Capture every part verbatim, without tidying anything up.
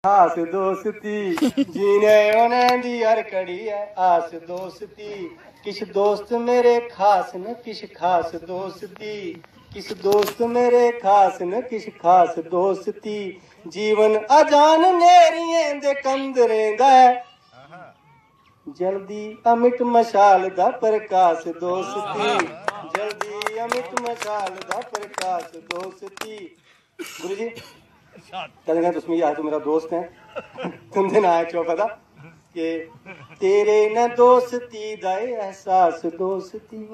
खास दोस्ती। जीने होने दी हर घड़ी ऐ आस दोस्ती। किश दोस्त मेरे खास न, किश खास दोस्ती। किश दोस्त मेरे खास न, किश खास दोस्ती। जीवन अजान नेरियें दे कंदरें दा ऐ। जल्दी अमिट मशाल दा प्रकाश दोस्ती। जल्दी अमिट मशाल दा प्रकाश दोस्ती। गुरु जी, कदें कदें तुस मिगी आखदे, "तू मेरा दोस्त है।" तुं'दे नांऽ च पता कि तेरे न दोस्ती दा एह् एहसास दोस्ती।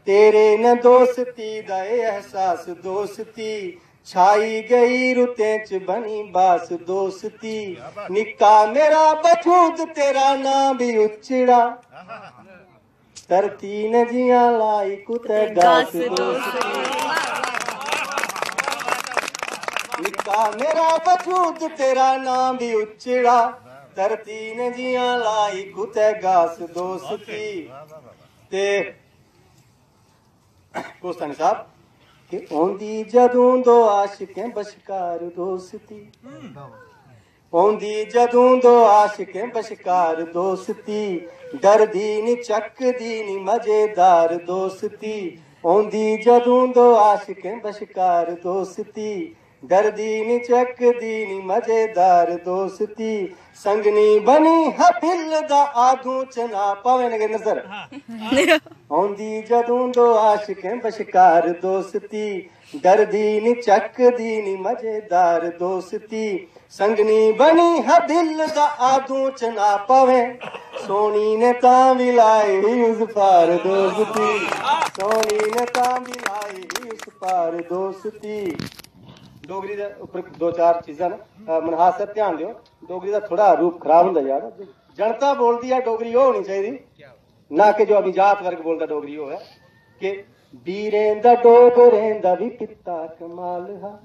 तेरे न दोस्ती दा एह् एहसास दोस्ती। छाई गई रुतें च बनी बास दोस्ती। निक्का मेरा वजूद, तेरा नाम भी उच्चड़ा। धरती ने जियां लाई कुतै गास दोस्ती। निक्का मेरा वजूद, तेरा नाम भी उच्चड़ा। धरती ने जियां लाई कुतै गास दोस्ती। ते गोस्तानी साहब कि औंदी जदूं दो आशिकें बश्कार दोस्ती। औंदी जदूं दो आशिकें बश्कार दोस्ती। डरदी नी, चकदी नी, मजेदार दोस्ती। औंदी जदूं दो आशिकें बश्कार दोस्ती। डरदी नी, चकदी नी, मजेदार दोस्ती। संगनी बनी हा दिल दा आदू चना, भावें नगेंद्र सर। औंदी जदूं दो आशिकें बश्कार दोस्ती। डरदी नी, चकदी नी, मजेदार दोस्ती। संगनी बनी हा दिल दा आदू चना, भावें सोनी ने तां भी लाई ही उस पार दोस्ती। सोनी ने तां भी लाई ही उस पार दोस्ती। डोगरी दे उप्पर दो चार चीजां न, अ, मनहास सर, ध्यान देओ। डोगरी दा थोड़ा रूप खराब होंदा जा दा। जनता बोलदी ऐ डोगरी, ओह् होनी चाहिदी, ना कि जो अभिजात वर्ग बोलदा डोगरी, ओह् ऐ कि बीरें दा डोगरें दा बी पित्ता कमाल हा।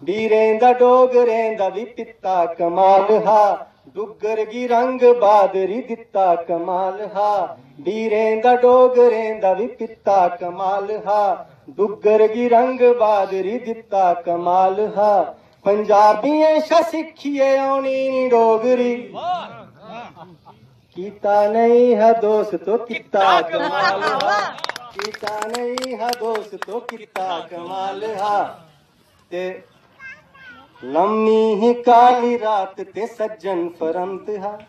बीरें दा डोगरें दा बी पित्ता कमाल हा। डुग्गर गी रंग बादरी दित्ता कमाल हा। बीरें दा डोगरें दा बी पित्ता कमाल हा। डुग्गर गी रंग बादरी दित्ता कमाल हा। पंजाबियें शा सिक्खियै औनी नी डोगरी। कीता नहीं हा दोस्त, तो कित्ता कमाल हा। कीता नहीं हा दोस्त, तो कित्ता कमाल हा। ते लम्मी ही काली रात ते सज्जन फरंत हा।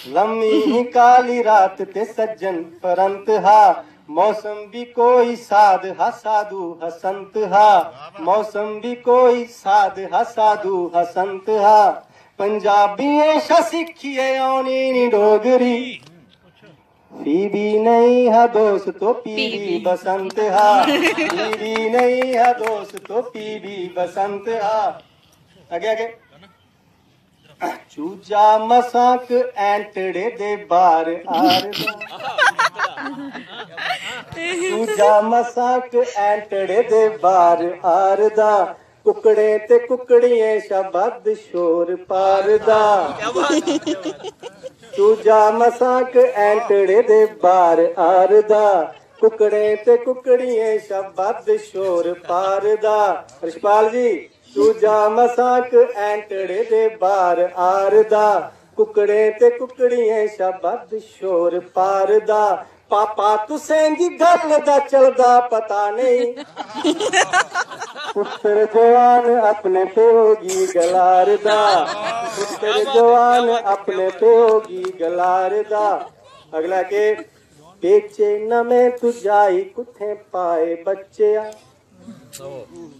लम्मी ही काली रात ते सज्जन फरंत हा। मौसम भी कोई साध हा, साधु हसंत हा। मौसम भी कोई साध हा, साधु हसंत हा। पंजाबियें शा सिक्खियै औनी नी डोगरी। फ्ही भी नहीं हा दोस्त, तो फ्ही भी बसंत हा। फ्ही भी नहीं हा दोस्त, तो फ्ही भी बसंत हा। अगे, अगे। चूजा मसाक एंटड़े दे बार आरदा। चूजा मसाक एंटड़े दे बार आरदा। कुकड़ें ते कुकड़ियें शा बद्ध शोर पारदा। चूजा मसाक एंटड़े दे बार आरदा। कुकड़ें ते कुकड़ियें शा बद्ध शोर पारदा। रिशपाल जी, चूजा मसाक एंटड़े दे बार आरदा। कुकड़ें ते कुकड़ियें शा बद्ध शोर पारदा। पापा तुसेंगी गल्ल दा चलदा पता नेईं। पुत्तर जवान अपने प्यो गी गलारदा। पुत्तर जवान अपने प्यो गी गलारदा। अगला के, पेचे नमें तू जाई कुत्थें पाए बच्चेआ।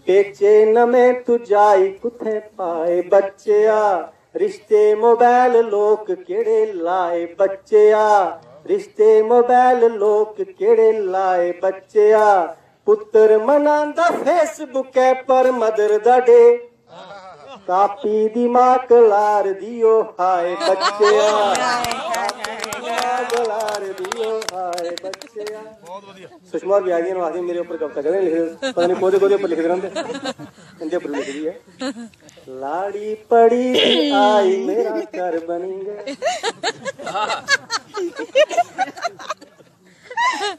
पेचे नमें तू जाई कुत्थें पाए बच्चेआ। रिश्ते मोबाइल लोक केड़े लाए बच्चेआ। रिश्ते मोबाइल लोक केड़े लाए बच्चेआ। पुत्तर मनांदा Facebook ऐ पर मदर दा डे। कापी दी मां कलार दियो हाय बच्चेआ। कापी दी मां कलार दियो हाय बच्चेआ। सुषमा होर भी आई दियां न, आखदियां मेरे उप्पर कविता कदें लिखदे, पता नहीं कोह्दे कोह्दे उप्पर लिखदे रौंह्दे, इं'दे उप्पर बी लिखदी ऐ। लाड़ी पड़ी दी आई मेरा घर बनी गया।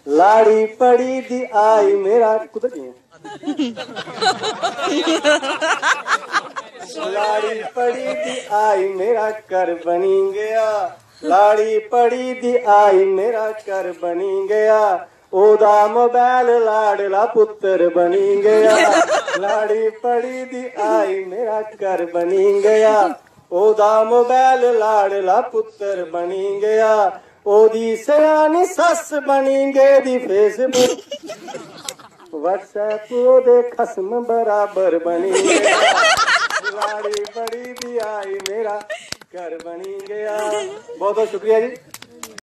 लाड़ी पड़ी दी आई मेरा, कुद्धर गई ऐ? लाड़ी पड़ी दी आई, मेरा घर बनी गया। लाड़ी पड़ी दी आई, मेरा घर बनी गया। ओदा मोबाइल लाडला पुत्तर बनी गया। लाड़ी पड़ी दी आई, मेरा घर बनी गया। ओदा मोबाइल लाडला पुत्तर बनी गया। ओदी सयानी सस्स बनी गेदी Facebook। WhatsApp ओदे खसम बराबर बनी गया। लाड़ी बड़ी दी आई, मेरा घर बनी गया। बहुत बहुत शुक्रिया जी।